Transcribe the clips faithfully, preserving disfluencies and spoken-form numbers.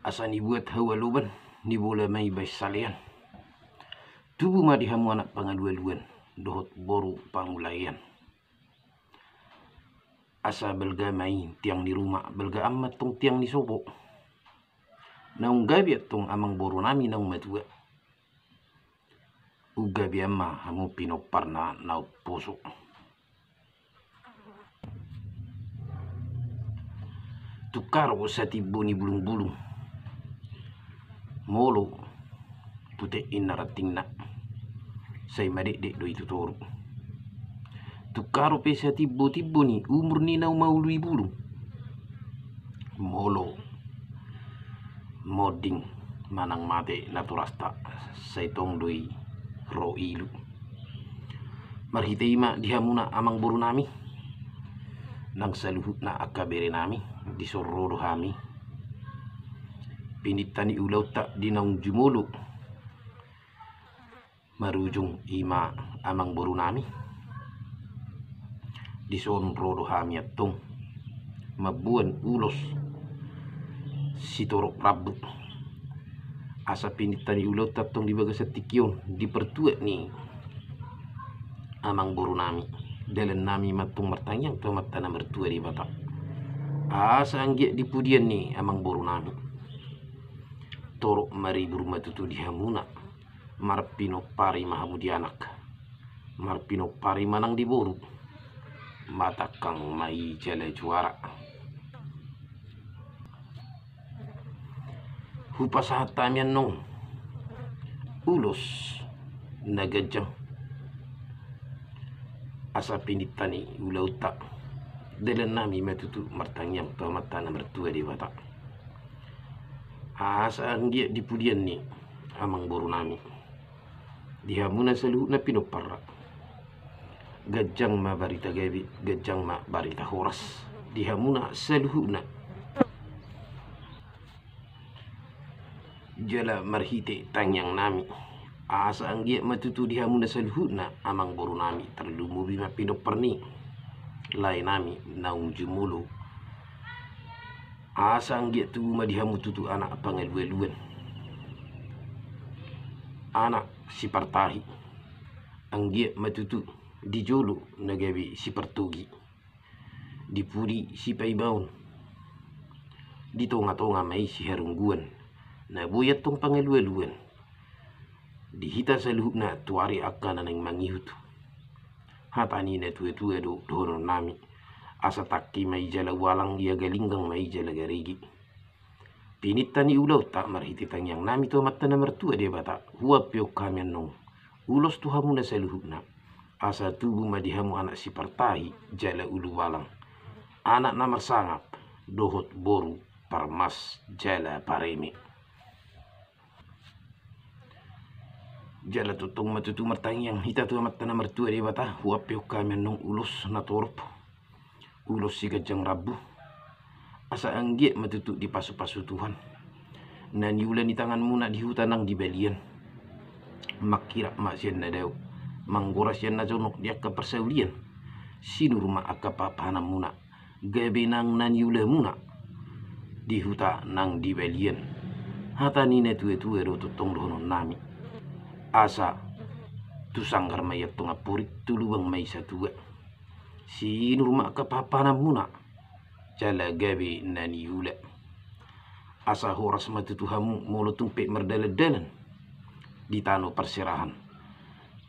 Asa nibuat hau aloban, nibola ma i baen salean. Tubu ma di hamu anak pangalualuan dohot boru pangulaean. Asa balga ma i tiang ni ruma, balga an ma tong tiang ni sopo. Naung gabe antong amang boru nami naung matua, unggabean ma hamu pinomparna na umposo. Tungkaro satimbo ni bulungbulung, molo tu tek inna rantingna, sai madekdek do i tu toru. Tungkaro pe satimbotimbo ni umur ni na umaului bulung, molo monding manang mate natorasta, sai tong do i ro ilu. Marhite i ma di hamuna amang boru nami, nang saluhutna angka bere nami, dison ro do hami. Pininta ni ulaonta di naung jumolo marujung i ma amang boru nami. Dison ro do hami antong mamboan ulos sitorop rambu. Asa pininta ni ulaonta antong di bagasan tingki on, di partuat ni amang boru nami, dalan nami ma antong martangiang tu Amanta na martua Debata. Asa anggiat di pudian ni amang boru nami torop maribur ma tutu di hamuna. Marpinompari ma hamu di anak, marpinompari ma nang di boru, matangkang ma i jala juara. Hupasahat hami annon ulos na ganjang. Asa pininta ni ulaonta, dalan nami ma tutu martangiang tu Amanta na martua Debata. Asa anggiat di pudian ni amang boru nami, di hamuna saluhutna pinomparna, ganjang ma barita gabe, ganjang ma barita horas di hamuna saluhutna. Jala marhite tangiang nami, asa anggiat ma tutu di hamuna saluhutna amang boru nami, tarlumobi ma pinompar ni lae nami naung jumolo. Asa anggiat tubu ma di hamu tutu anak pangalualuan, anak sipartahi. Anggiat ma tutu di jolo na gabe sipartogi, di pudi sipaimaon, di tongatonga ma i siharungguan, na boi antong pangalualuan di hita saluhutna tu ari angka na naeng mangihut. Hata ni na tuatua do dohonon nami: Asa tangki ma i jala ualang, ia galinggang ma i jala garege. Pininta ni ulaonta marhite tangiang nami tu Amanta na martua Debata, huampeon hami annon ulos tu hamuna saluhutna, asa tubu ma di hamu anak sipartahi jala ulubalang, anak na marsangap dohot boru parmas jala pareme. Jala tongtong ma tutu martangiang hita tu Amanta na martua Debata, huampeon hami annon ulos na torop, ulos siganjang rambu. Asa anggiat ma tutu dipasupasu Tuhan na niula ni tanganmuna di huta nang di balian. Mangkirap ma sian na dao, manggora sian na jonok di angka parsaulian. Sinur ma angka pahanpahananmuna, gabe nang na niulamuna di huta nang di balian. Hata ni na tuatua do tongtong dohonon nami: Asa tu sanggar ma i antong amporik, tu lubang ma i satua. Sinur ma angka pahanpahananmuna jala gabe na niula. Asa horas ma tutu hamu molo tung pe mardalandalan di tano parserahan,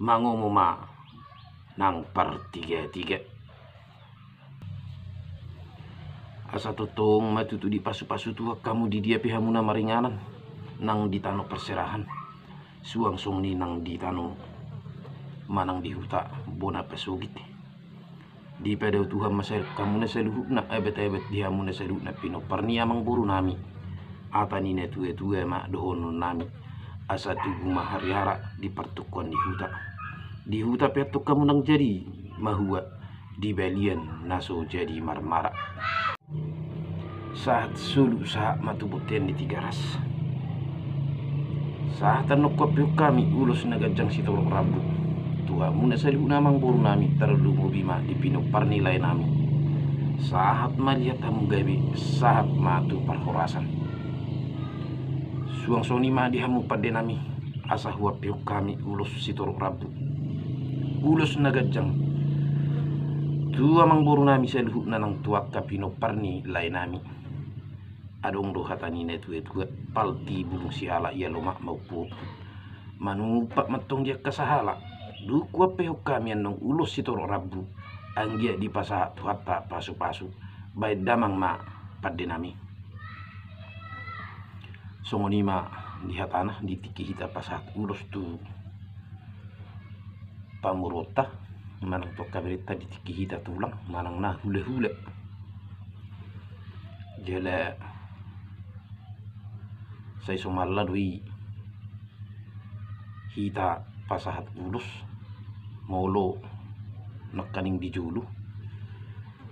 mangomo ma nang partigatiga. Asa tongtong ma tutu dipasupasu Tuhan hamu di dia pe hamu na maringanan nang di tano parserahan, suang songon i nang di tano manang di huta bona pasogit. Dipadao Tuhan ma sahali hamuna saluhutna, abatabat di hamuna saluhutna pinompar ni amangboru nami. Hata ni natuatua ma dohonon nami: Asa tubu ma hariara di partungkoan ni huta. Di huta pe antong hamu nang jadi mahua, di balian na so jadi marmara. Sahat solu sahat ma tu bontean ni Tigaras. Sahat annon huampeon hami ulos na ganjang sitorop rambu tu hamuna saluhutna amangboru nami, tarlumobi ma di pinompar ni lae nami. Sahat ma liat hamu gabe, sahat ma tu parhorasan. Suang songon i ma di hamu pande nami, asa huampehon hami ulos sitorop rambu, ulos na ganjang tu amangboru nami saluhutna nang tu angka pinompar ni lae nami. Adong do hata ni na tuatua: Palti bulung sihala ia lomak maomput. Manumpak ma antong di angka sahala, dung huampehon hami annon ulos sitorop rambu, anggiat dipasahat Tuhanta pasupasu. Baen damang ma pande nami. Songon i ma di hatana, di tingki hita pasahat ulos tu pamoruonta manang tu angka berenta, di tingki hita tulang manang na hulahula. Jala sai somalna do i hita pasahat ulos molo nangkaning di jolo,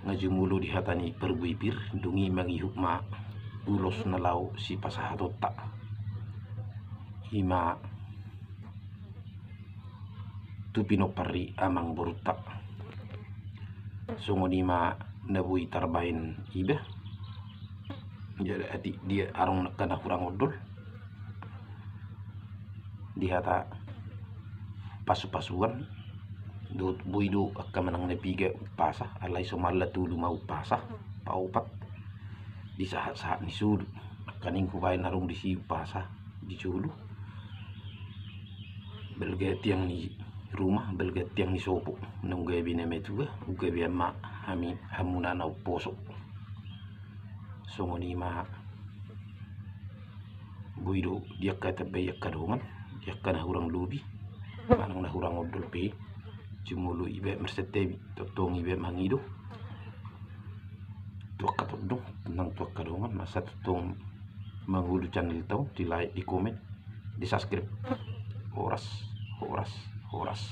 nga jumolo di hata ni parbue pir, dung i mangihut ma ulos na laho sipasahatonta. I ma tu pinompar ni amangborunta. Songon i ma na boi tarbaen iba. Jadi atik dia adong angka na hurang ondol di hata pasupasuan, dohot boi do angka manang na piga umpasa, alai somalna tolu ma umpasa, paopat di sahatsahat ni solu. Nangkaning hubaen adong disi umpasa di jolo, balga tiang ni ruma, balga tiang ni sopo, naung gabe na matua, gabean ma hami, hamuna na umposo. Songon i ma boi do di angka tambai angka dongan, di angka na hurang lobi manang na hurang ondol pe, jumolo iba marsantabi, tongtong iba mangido tu angka tondong nang tu angka dongan, asa tongtong mangolu channel ta on, di like, di komen, di subscribe. Horas, horas, horas.